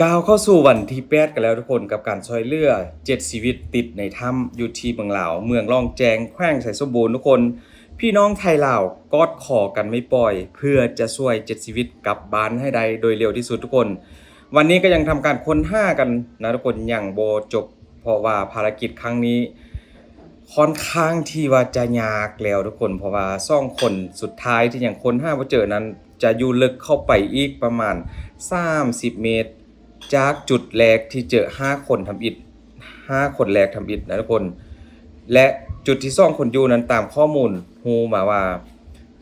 ก้าวเข้าสู่วันที่แปดกันแล้วทุกคน กับการช่วยเหลือเจ็ดชีวิตติดในถ้ำอยู่ที่เมืองลาว เมืองล่องแจ้ง แขวงไชสมบูรณ์ทุกคน พี่น้องไทยลาวกอดคอกันไม่ปล่อย เพื่อจะช่วยเจ็ดชีวิตกลับบ้านให้ได้โดยเร็วที่สุดทุกคน วันนี้ก็ยังทำการค้นหากันนะทุกคน ยังบ่จบ เพราะว่าภารกิจครั้งนี้ค่อนข้างที่ว่าจะยากแล้วทุกคน เพราะว่าสองคนสุดท้ายที่ยังค้นหาบ่เจอนั้น จะอยู่ลึกเข้าไปอีกประมาณสามสิบเมตร จากจุดแรกที่เจอห้าคนทำอิฐ ห้าคนแรกทำอิฐนะทุกคน และจุดที่สองคนอยู่นั้น ตามข้อมูลรู้มาว่า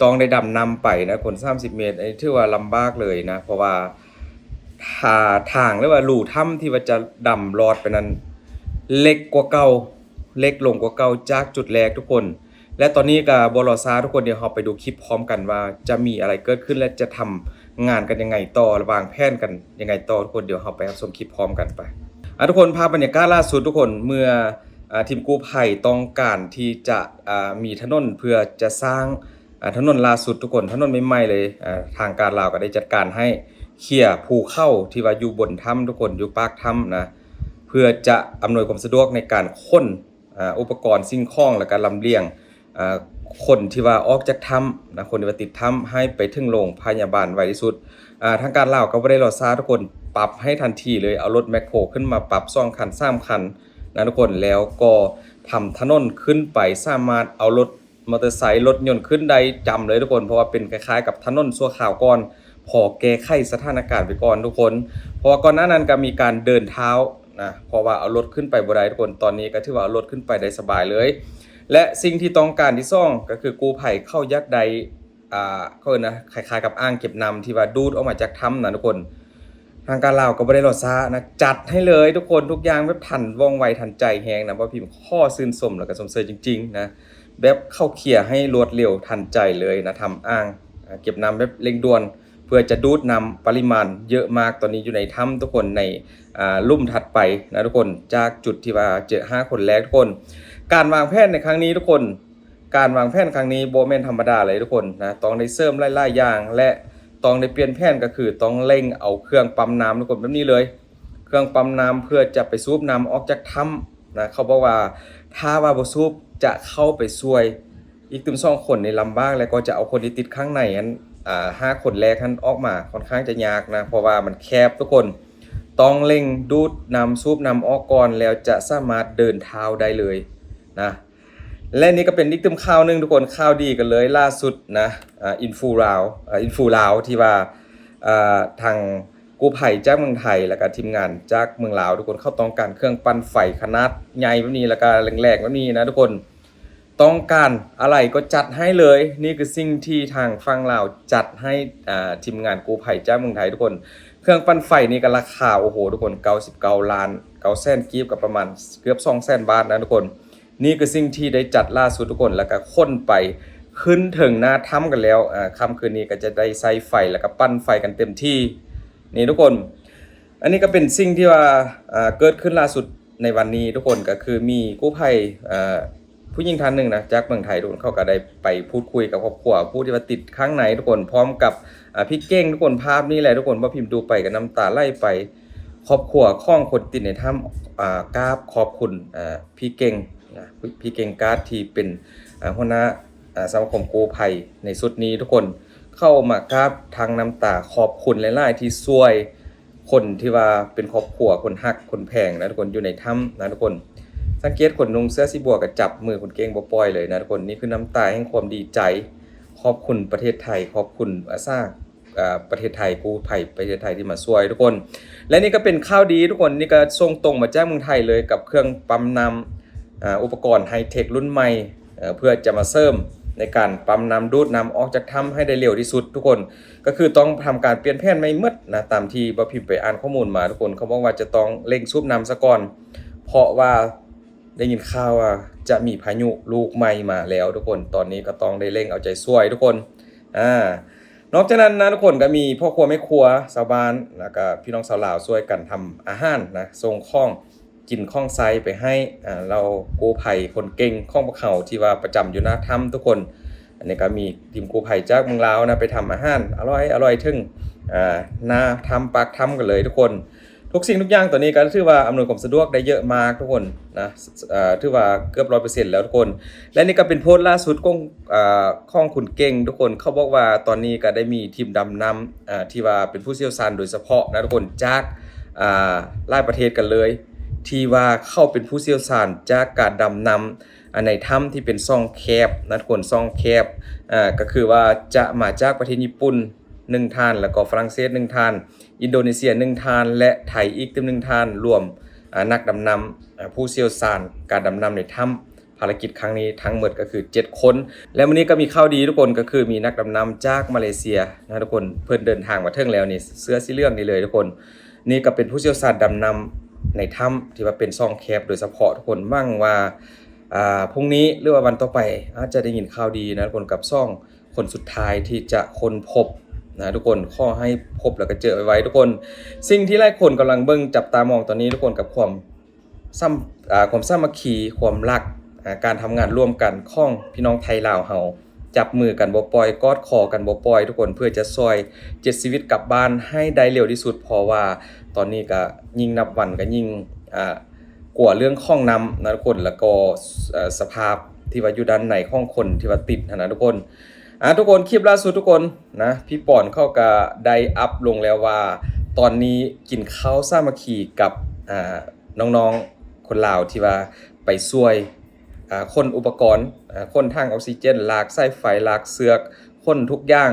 ต้องได้ดำน้ำไปนะทุกคน สามสิบเมตร อันนี้ถือว่าลำบากเลยนะ เพราะว่า ทา- ทาง หรือว่ารูถ้ำที่ว่าจะดำลอดไปนั้น เล็กกว่าเก่า เล็กลงกว่าเก่าจากจุดแรกทุกคน และตอนนี้ก็บ่รอช้าทุกคน เดี๋ยวเราไปดูคลิปพร้อมกันว่าจะมีอะไรเกิดขึ้น และจะทำงานกันยังไงต่อ วางแผนกันยังไงต่อทุกคน เดี๋ยวเราไปรับชมคลิปพร้อมกันไป อ่ะทุกคน ภาพบรรยากาศล่าสุดทุกคน เมื่อ อ่า ทีมกู้ภัยต้องการที่จะ อ่า มีถนนเพื่อจะสร้าง อ่า ถนนล่าสุดทุกคน ถนนใหม่ๆเลย อ่า ทางการลาวก็ได้จัดการให้เคลียร์ภูเขาที่ว่าอยู่บนถ้ำทุกคน อยู่ปากถ้ำนะ เพื่อจะอำนวยความสะดวกในการขน อ่า อุปกรณ์สิ่งของ แล้วก็ลำเลียง อ่า คนที่ว่าออกจากถ้ำนะ คนที่ว่าติดถ้ำให้ไปถึงโรงพยาบาลไวที่สุด อ่า ทางการลาวก็บ่ได้รอช้าทุกคน ปรับให้ทันทีเลย เอารถแมคโครขึ้นมาปรับสองคันสามคันนะทุกคน แล้วก็ทำถนนขึ้นไป สามารถเอารถมอเตอร์ไซค์ รถยนต์ขึ้นได้จำเลยทุกคน เพราะว่าเป็นคล้ายๆกับถนนชั่วคราวก่อน พอแก้ไขสถานการณ์ไปก่อนทุกคน เพราะว่าก่อนหน้านั้นก็มีการเดินเท้านะ เพราะว่าเอารถขึ้นไปบ่ได้ทุกคน ตอนนี้ก็ถือว่าเอารถขึ้นไปได้สบายเลย และสิ่งที่ต้องการที่สองก็คือกู้ภัยเขาอยากได้ อ่า เขาเอิ้นนะ คล้ายๆกับอ่างเก็บน้ำที่ว่าดูดออกมาจากถ้ำนะทุกคน ทางการลาวก็บ่ได้รอช้านะ จัดให้เลยทุกคน ทุกอย่างแบบทันว่องไวทันใจแฮงนะ บ่าวพิมขอชื่นชมแล้วก็ชมเชยจริงๆนะ แบบเขาเคลียร์ให้รวดเร็วทันใจเลยนะ ทำอ่าง อ่า เก็บน้ำแบบเร่งด่วน เพื่อจะดูดน้ำปริมาณเยอะมาก ตอนนี้อยู่ในถ้ำทุกคน ใน อ่า ลุ่มถัดไปนะทุกคน จากจุดที่ว่าเจอห้าคนแรกทุกคน การวางแผนในครั้งนี้ทุกคน การวางแผนครั้งนี้บ่แม่นธรรมดาเลยทุกคนนะ ต้องได้เสริมหลายๆอย่าง และต้องได้เปลี่ยนแผน ก็คือต้องเร่งเอาเครื่องปั๊มน้ำทุกคน แบบนี้เลย เครื่องปั๊มน้ำเพื่อจะไปสูบน้ำออกจากถ้ำนะ เขาบอกว่าถ้าว่าบ่สูบจะเข้าไปช่วยอีกตึมสองคนนี่ลำบาก และก็จะเอาคนที่ติดข้างในหั้น อ่า ห้าคนแรกหั้นออกมาค่อนข้างจะยากนะ เพราะว่ามันแคบทุกคน ต้องเร่งดูดน้ำ สูบน้ำออกก่อน แล้วจะสามารถเดินเท้าได้เลยนะ และนี่ก็เป็นอีกตึมข่าวหนึ่งทุกคน ข่าวดีกันเลยล่าสุดนะ อ่า อินฟูลาว อ่า อินฟูลาวที่ว่า อ่า ทางกู้ภัยจากเมืองไทย แล้วก็ทีมงานจากเมืองลาวทุกคน เขาต้องการเครื่องปั่นไฟขนาดใหญ่แบบนี้ แล้วก็แรงๆแบบนี้นะทุกคน ต้องการอะไรก็จัดให้เลย นี่คือสิ่งที่ทางฝั่งลาวจัดให้ อ่า ทีมงานกู้ภัยจากเมืองไทยทุกคน เครื่องปั่นไฟนี่ก็ราคา โอ้โห ทุกคน เก้าสิบเก้าล้านเก้าแสนกีบ ก็ประมาณเกือบสองแสนบาทนะทุกคน นี่คือสิ่งที่ได้จัดล่าสุดทุกคน แล้วก็ขนไปขึ้นเทิงหน้าถ้ำกันแล้ว อ่า ค่ำคืนนี้ก็จะได้ใช้ไฟ แล้วก็ปั่นไฟกันเต็มที่ นี่ทุกคน อันนี้ก็เป็นสิ่งที่ว่า อ่า เกิดขึ้นล่าสุดในวันนี้ทุกคน ก็คือมีกู้ภัย อ่า ผู้หญิงท่านหนึ่งนะ จากเมืองไทยทุกคน เขาก็ได้ไปพูดคุยกับครอบครัวผู้ที่ว่าติดข้างในทุกคน พร้อมกับ อ่า พี่เก่งทุกคน ภาพนี้แหละทุกคน บ่าวพิมดูไปก็น้ำตาไหลไป ครอบครัวของคนติดในถ้ำ อ่า กราบขอบคุณ อ่า พี่เก่งนะ พี่เก่งกาดที่เป็น อ่า หัวหน้า อ่า สมาคมกู้ภัยในชุดนี้ทุกคน เข้ามากราบทั้งน้ำตาขอบคุณหลายๆที่ช่วย คนที่ว่าเป็นครอบครัว คนฮักคนแพงนะทุกคน อยู่ในถ้ำนะทุกคน สังเกตคนนุ่งเสื้อสีบัวก็จับมือคนเก่งบ่ปล่อยเลยนะทุกคน นี่คือน้ำตาแห่งความดีใจ ขอบคุณประเทศไทย ขอบคุณอาสา อ่า ประเทศไทย กู้ภัยประเทศไทยที่มาช่วยทุกคน และนี่ก็เป็นข่าวดีทุกคน นี่ก็ส่งตรงมาจากเมืองไทยเลยกับเครื่องปั๊มน้ำ อ่า อุปกรณ์ไฮเทครุ่นใหม่ เอ่อ เพื่อจะมาเสริมในการปั๊มน้ำ ดูดน้ำออกจากถ้ำให้ได้เร็วที่สุดทุกคน ก็คือต้องทำการเปลี่ยนแผนใหม่หมดนะ ตามที่บ่าวพิมไปอ่านข้อมูลมาทุกคน เขาบอกว่าจะต้องเร่งสูบน้ำซะก่อน เพราะว่าได้ยินข่าวว่าจะมีพายุลูกใหม่มาแล้วทุกคน ตอนนี้ก็ต้องได้เร่งเอาใจช่วยทุกคน อ่า นอกจากนั้นนะทุกคน ก็มีพ่อครัวแม่ครัว ชาวบ้าน แล้วก็พี่น้องชาวลาวช่วยกันทำอาหารนะ ส่งของกินของใช้ไปให้ อ่า เหล่ากู้ภัยคนเก่งของพวกเขาที่ว่าประจำอยู่หน้าถ้ำทุกคน อันนี้ก็มีทีมกู้ภัยจากเมืองลาวนะ ไปทำอาหารอร่อยๆ ถึง อ่า หน้าถ้ำปากถ้ำกันเลยทุกคน ທຸກສິ່ງທຸກຢ່າງຕອນນີ້ກໍຖືວ່າອຳນວຍຄວາມສະດວກໄດ້ເຍອະມາກທຸກຄົນນະ ເອີ ຖືວ່າເກືອບຮ້ອຍເປີເຊັນແລ້ວທຸກຄົນ. ແລະນີ້ກໍເປັນໂພສລ່າສຸດຂອງ ເອີ ຂອງຄຸນເກັ່ງທຸກຄົນ. ເຂົາບອກວ່າຕອນນີ້ກໍໄດ້ມີທີມດຳນ້ຳ ເອີ ທີ່ວ່າເປັນຜູ້ຊ່ຽວຊານໂດຍສະເພາະນະທຸກຄົນ ຈາກ ອ່າ ຫຼາຍປະເທດກັນເລີຍ ທີ່ວ່າເຂົາເປັນຜູ້ຊ່ຽວຊານຈາກການດຳນ້ຳ ອ່າ ໃນຖ້ຳທີ່ເປັນຊ່ອງແຄບນະທຸກຄົນ ຊ່ອງແຄບ ອ່າ ກໍຄືວ່າຈະມາຈາກປະເທດຍີ່ປຸ່ນໜຶ່ງທ່ານ ແລ້ວກໍຝຣັ່ງເສດໜຶ່ງທ່ານ ອິນໂດເນເຊຍໜຶ່ງທ່ານ ແລະ ໄທອີກຕື່ມໜຶ່ງທ່ານ ລວມ ອ່າ ນັກດຳນ້ຳ ອ່າ ຜູ້ຊ່ຽວຊານການດຳນ້ຳໃນຖ້ຳ. ພາລະກິດຄັ້ງນີ້ທັງໝົດກໍຄືເຈັດຄົນ ແລະ ມື້ນີ້ກໍມີຂ່າວດີທຸກຄົນ ກໍຄືມີນັກດຳນ້ຳຈາກມາເລເຊຍນະທຸກຄົນ ເພິ່ນເດີນທາງມາເຖິງແລ້ວນີ້ ເສື້ອສີເຫຼືອງນີ້ເລີຍທຸກຄົນ. ນີ້ກໍເປັນຜູ້ຊ່ຽວຊານດຳນ້ຳໃນຖ້ຳທີ່ວ່າເປັນຊ່ອງແຄບໂດຍສະເພາະທຸກຄົນ. ຫວັງວ່າ ອ່າ ພรุ่ງນີ້ ຫຼືວ່າວັນຕໍ່ໄປ ອາດຈະໄດ້ຍິນຂ່າວດີນະທຸກຄົນ ກັບສອງຄົນສຸດທ້າຍທີ່ຈະຄົ້ນພົບນະທຸກຄົນ. ຂໍໃຫ້ພົບແລ້ວກໍເຈີໄວໆທຸກຄົນ. ສິ່ງທີ່ຫຼາຍຄົນກຳລັງເບິ່ງຈັບຕາມອງຕອນນີ້ທຸກຄົນ ກັບຄວາມ ສຳ ອ່າ ຄວາມສາມັກຄີ ຄວາມຮັກ ອ່າ ການທຳງານຮ່ວມກັນຂອງພີ່ນ້ອງໄທລາວເຮົາ ຈັບມືກັນບໍ່ປ່ອຍ ກອດຄໍກັນບໍ່ປ່ອຍທຸກຄົນ ເພື່ອຈະຊ່ອຍເຈັດຊີວິດກັບບ້ານໃຫ້ໄດ້ເລັວທີ່ສຸດ ເພາະວ່າຕອນນີ້ກະຍິ່ງນັບວັນກະຍິ່ງ ອ່າ ກົວເລື່ອງຂອງນ້ຳນະທຸກຄົນ ແລ້ວກໍ ເອີ ສະພາບທີ່ວ່າຢູ່ດ້ານໃນຂອງຄົນທີ່ວ່າຕິດຫັ້ນນະທຸກຄົນ. ອ່າ ທຸກຄົນ ຄລິບລ່າສຸດທຸກຄົນນະ ພີ່ປອນເຂົາກະໄດ້ອັບລົງແລ້ວວ່າ ຕອນນີ້ກິນເຂົ້າສາມັກຄີກັບ ອ່າ ນ້ອງໆຄົນລາວທີ່ວ່າໄປຊ່ວຍ ອ່າ ຂົນອຸປະກອນ ອ່າ ຂົນຖັງອອກຊີເຈນ ລາກສາຍໄຟ ລາກເຊືອກ ຂົນທຸກຢ່າງ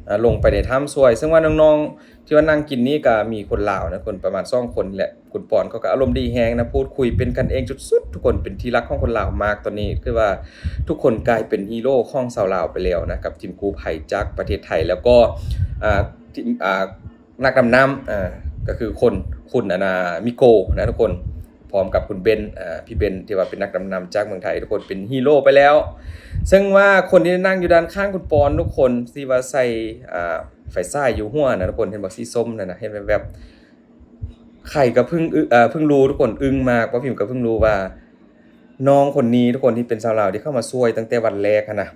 ອ່າ ລົງໄປໃນຖ້ຳຊ່ວຍ. ເຊິ່ງວ່ານ້ອງໆທີ່ວ່ານັ່ງກິນນີ້ກໍມີຄົນລາວນະ ຄົນປະມານສອງຄົນແຫຼະ. ຄຸນປອນເຂົາກໍອາລົມດີແຮງນະ ພູດຄຸຍເປັນກັນເອງສຸດໆ ທຸກຄົນ ເປັນທີ່ຮັກຂອງຄົນລາວມາກ. ຕອນນີ້ຄືວ່າທຸກຄົນກາຍເປັນຮີໂຣຂອງຊາວລາວໄປແລ້ວນະ ກັບທີມກູ້ໄພຈາກປະເທດໄທ ແລ້ວກໍ ອ່າ ທີມ ອ່າ ນັກດຳນ້ຳ ອ່າ ກໍຄືຄົນ ຄຸນ ອັນນ່າ ມິໂກະນະທຸກຄົນ ພ້ອມກັບຄຸນເບັນ ອ່າ ພີ່ເບັນ ທີ່ວ່າເປັນນັກດຳນ້ຳຈາກເມືອງໄທ ທຸກຄົນ ເປັນຮີໂຣໄປແລ້ວ. ເຊິ່ງວ່າຄົນທີ່ນັ່ງຢູ່ດ້ານຂ້າງຄຸນປອນທຸກຄົນ ທີ່ວ່າໃສ່ ອ່າ ໄຟສາຍຢູ່ຫົວນະທຸກຄົນ ເຫັນບໍ່ ສີສົ້ມນັ້ນນະ ເຫັນແວບໆ ໃຜກໍເພິ່ງອຶ ເອີ ເພິ່ງຮູ້ທຸກຄົນ ອຶ້ງມາກ ປ້າພິມກໍເພິ່ງຮູ້ວ່າ ນ້ອງຄົນນີ້ທຸກຄົນ ທີ່ເປັນຊາວລາວທີ່ເຂົ້າມາຊ່ວຍຕັ້ງແຕ່ວັນແລກຫັ້ນນະ.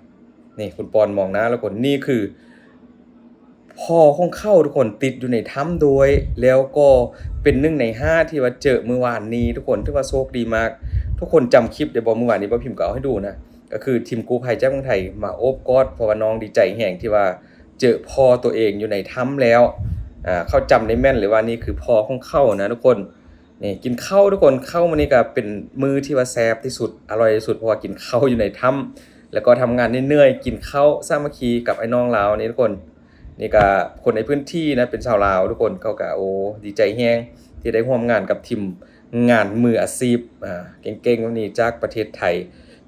ນີ້ ຄຸນປອນມອງໜ້າ ແລ້ວຄົນ ນີ້ຄືພໍ່ຂອງເຂົາທຸກຄົນ ຕິດຢູ່ໃນຖ້ຳດ້ວຍ ແລ້ວກໍເປັນໜຶ່ງໃນຫ້າທີ່ວ່າເຈີມື້ວານນີ້ທຸກຄົນ ຖືວ່າໂຊກດີມາກ. ທຸກຄົນຈຳຄລິບໄດ້ບໍ່? ມື້ວານນີ້ປ້າພິມກໍເອົາໃຫ້ດູນະ ກໍຄືທີມກູ້ໄພຈາກເມືອງໄທມາໂອບກອດ ເພາະວ່ານ້ອງດີໃຈແຮງທີ່ວ່າ ເຈີພໍ່ຕົວເອງຢູ່ໃນຖ້ຳແລ້ວ. ອ່າ ເຂົາຈຳໄດ້ແມ່ນເລີຍວ່ານີ້ຄືພໍ່ຂອງເຂົານະທຸກຄົນ. ນີ້ ກິນເຂົ້າທຸກຄົນ ເຂົ້າມື້ນີ້ກໍເປັນມື້ທີ່ວ່າແຊບທີ່ສຸດ ອະຮ່ອຍທີ່ສຸດ ເພາະວ່າກິນເຂົ້າຢູ່ໃນຖ້ຳ ແລ້ວກໍທຳງານເໜື່ອຍໆ ກິນເຂົ້າສາມັກຄີກັບໄອ້ນ້ອງລາວນີ້ທຸກຄົນ. ນີ້ກໍຄົນໃນພື້ນທີ່ນະ ເປັນຊາວລາວທຸກຄົນ ເຂົາກໍ ໂອ້ ດີໃຈແຮງທີ່ໄດ້ຮ່ວມງານກັບທີມງານມືອາຊີບ ອ່າ ເກັ່ງໆແບບນີ້ຈາກປະເທດໄທ.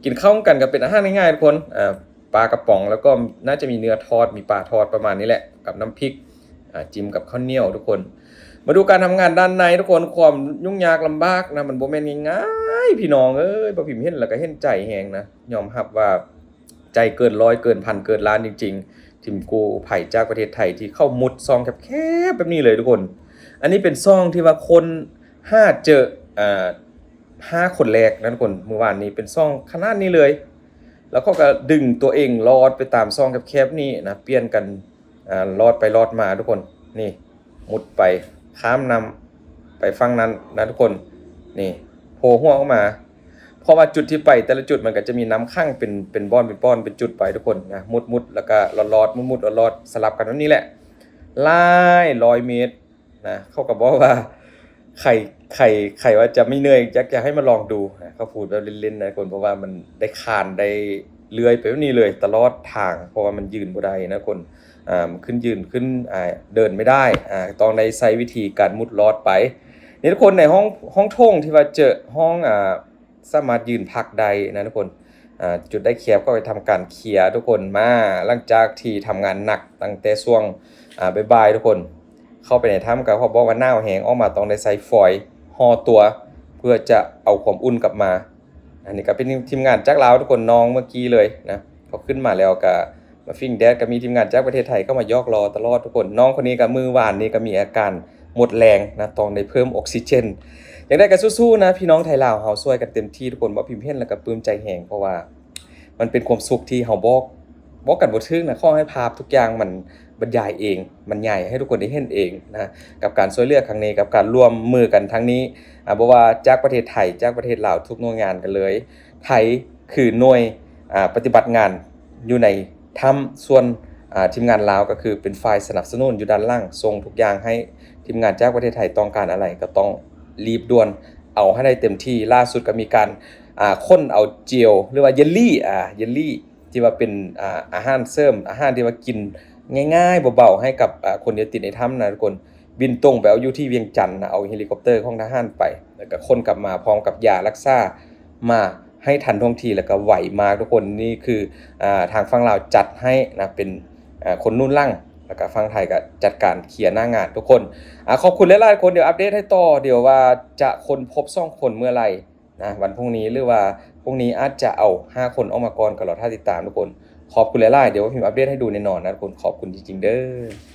ກິນເຂົ້ານຳກັນກໍເປັນອາຫານງ່າຍໆທຸກຄົນ ອ່າ ປາກະປ໋ອງ ແລ້ວກໍໜ້າຈະມີເນື້ອທອດ ມີປາທອດປະມານນີ້ແຫຼະ ກັບນ້ຳພິກ ອ່າ ຈິ້ມກັບເຂົ້າໜຽວທຸກຄົນ. ມາດູການທຳງານດ້ານໃນທຸກຄົນ ຄວາມຫຍຸ້ງຍາກລຳບາກນະ ມັນບໍ່ແມ່ນງ່າຍໆ ພີ່ນ້ອງເອີຍ. ປ້າພິມເຫັນແລ້ວກໍເຫັນໃຈແຮງນະ ຍອມຮັບວ່າໃຈເກີນຮ້ອຍ ເກີນພັນ ເກີນລ້ານຈິງໆ ທີມກູ້ໄພຈາກປະເທດໄທທີ່ເຂົາມຸດຊ່ອງແຄບໆແບບນີ້ເລີຍທຸກຄົນ. ອັນນີ້ເປັນຊ່ອງທີ່ວ່າຄົ້ນຫາເຈີ ອ່າ ຫ້າຄົນແລກນະທຸກຄົນ ມື້ວານນີ້ ເປັນຊ່ອງຂະໜາດນີ້ເລີຍ. ແລ້ວເຂົາກໍດຶງຕົວເອງລອດໄປຕາມຊ່ອງແຄບໆນີ້ນະ ປ່ຽນກັນ ອ່າ ລອດໄປລອດມາທຸກຄົນ. ນີ້ ມຸດໄປ ຂ້າມນ້ຳໄປຝັ່ງນັ້ນນະທຸກຄົນ. ນີ້ ໂຜຫົວອອກມາ ເພາະວ່າຈຸດທີ່ໄປແຕ່ລະຈຸດມັນກໍຈະມີນ້ຳຂັງເປັນ ເປັນບ່ອນເປັນບ່ອນ ເປັນຈຸດໄປທຸກຄົນນະ ມຸດໆ ແລ້ວກໍລອດໆ ມຸດໆ ລອດໆ ສະຫຼັບກັນແບບນີ້ແຫຼະ ຫຼາຍຮ້ອຍເມດ. ນະ ເຂົາກໍບອກວ່າ ໃຜ ໃຜ ໃຜວ່າຈະມີເໜື່ອຍ ຢາກ ຢາກໃຫ້ມາລອງດູນະ ເຂົາພູດແບບຫຼິ້ນໆນະຄົນ ເພາະວ່າມັນໄດ້ຄານ ໄດ້ເລື່ອຍໄປແບບນີ້ເລີຍຕະຫຼອດທາງ ເພາະວ່າມັນຢືນບໍ່ໄດ້ນະຄົນ ອ່າ ມັນຂຶ້ນ ຢືນຂຶ້ນ ອ່າ ເດີນໄມ່ໄດ້ ອ່າ ຕ້ອງໄດ້ໃຊ້ວິທີການມຸດລອດໄປ. ນີ້ທຸກຄົນ ໃນຫ້ອງ ຫ້ອງໂຖງທີ່ວ່າເຈີ ຫ້ອງ ອ່າ ສາມາດຢືນພັກໄດ້ນະທຸກຄົນ ອ່າ ຈຸດໄດ້ແຄບກໍໄປທຳການເຄຍທຸກຄົນມາ ຫຼັງຈາກທີ່ທຳງານໜັກຕັ້ງແຕ່ຊ່ວງ ອ່າ ບ່າຍໆ ທຸກຄົນ ເຂົ້າໄປໃນຖ້ຳກໍເຂົາບອກວ່າໜາວແຮງ ອອກມາຕ້ອງໄດ້ໃສ່ຟອຍຫໍ່ຕົວ ເພື່ອຈະເອົາຄວາມອຸ່ນກັບມາ. ອັນນີ້ກໍເປັນທີມງານຈາກລາວທຸກຄົນ ນ້ອງເມື່ອກີ້ເລີຍນະ ເຂົາຂຶ້ນມາແລ້ວກໍ ມາຟິງແດດ ກໍມີທີມງານຈາກປະເທດໄທເຂົ້າມາຫຍອກລໍ້ຕະຫຼອດທຸກຄົນ. ນ້ອງຄົນນີ້ກໍມື້ວານນີ້ກໍມີອາການໝົດແຮງນະ ຕ້ອງໄດ້ເພີ່ມອົກຊີເຈນ. ຈັ່ງໃດກໍສູ້ໆນະ ພີ່ນ້ອງໄທລາວເຮົາຊ່ວຍກັນເຕັມທີ່ທຸກຄົນ. ບໍ່ພິມເຫັນແລ້ວກໍປຶ້ມໃຈແຮງ ເພາະວ່າມັນເປັນຄວາມສຸກທີ່ເຮົາບອກ ບອກກັນບໍ່ຖືກນະ. ຂໍໃຫ້ພາບທຸກຢ່າງມັນ ບັນຍາຍເອງ ບັນຍາຍໃຫ້ທຸກຄົນໄດ້ເຫັນເອງນະ ກັບການຊ່ວຍເຫຼືອຄັ້ງນີ້ ກັບການຮ່ວມມືກັນຄັ້ງນີ້ ອ່າ ບໍ່ວ່າຈາກປະເທດໄທ ຈາກປະເທດລາວ ທຸກໜ່ວຍງານກັນເລີຍ. ໄທຄືໜ່ວຍ ອ່າ ປະຕິບັດງານຢູ່ໃນຖ້ຳ ສ່ວນ ອ່າ ທີມງານລາວກໍຄືເປັນຝ່າຍສະໜັບສະໜູນຢູ່ດ້ານຫຼັງ ສົ່ງທຸກຢ່າງໃຫ້ທີມງານຈາກປະເທດໄທ ຕ້ອງການອະໄລກໍຕ້ອງ ລີບດ່ວນ ເອົາໃຫ້ໄດ້ເຕັມທີ່. ລ່າສຸດກໍມີການ ອ່າ ຂົນເອົາເຈວ ຫຼືວ່າເຢລລີ ອ່າ ເຢລລີ ທີ່ວ່າເປັນ ອ່າ ອາຫານເສີມ ອາຫານທີ່ວ່າກິນງ່າຍໆ ເບົາໆ ໃຫ້ກັບ ອ່າ ຄົນທີ່ຕິດໃນຖ້ຳນະທຸກຄົນ. ບິນຕົງໄປເອົາຢູ່ທີ່ວຽງຈັນນະ ເອົາເຮລິຄອບເຕີຂອງທະຫານໄປ ແລ້ວກໍຂົນກັບມາພ້ອມກັບຢາລັກສາ ມາໃຫ້ທັນທ່ວງທີ ແລ້ວກໍໄວມາກທຸກຄົນ. ນີ້ຄື ອ່າ ທາງຝັ່ງລາວຈັດໃຫ້ນະ ເປັນ ອ່າ ຄົນໜູນຫຼັງ ແລ້ວກໍຝັ່ງໄທກໍຈັດການເຄຍໜ້າງານທຸກຄົນ. ອ່າ ຂອບຄຸນຫຼາຍໆ ທຸກຄົນ. ດຽວອັບເດດໃຫ້ຕໍ່ ດຽວວ່າຈະຄົ້ນພົບສອງຄົນເມື່ອໃດນະ ວັນພຸ່ງນີ້ ຫຼືວ່າພຸ່ງນີ້ອາດຈະເອົາຫ້າຄົນອອກມາກ່ອນ ກໍລໍຖ້າຕິດຕາມທຸກຄົນ. ຂອບຄຸນຫຼາຍໆ ດຽວວ່າພິມອັບເດດໃຫ້ດູແນ່ນອນນະທຸກຄົນ. ຂອບຄຸນຈິງໆ ເດີ້.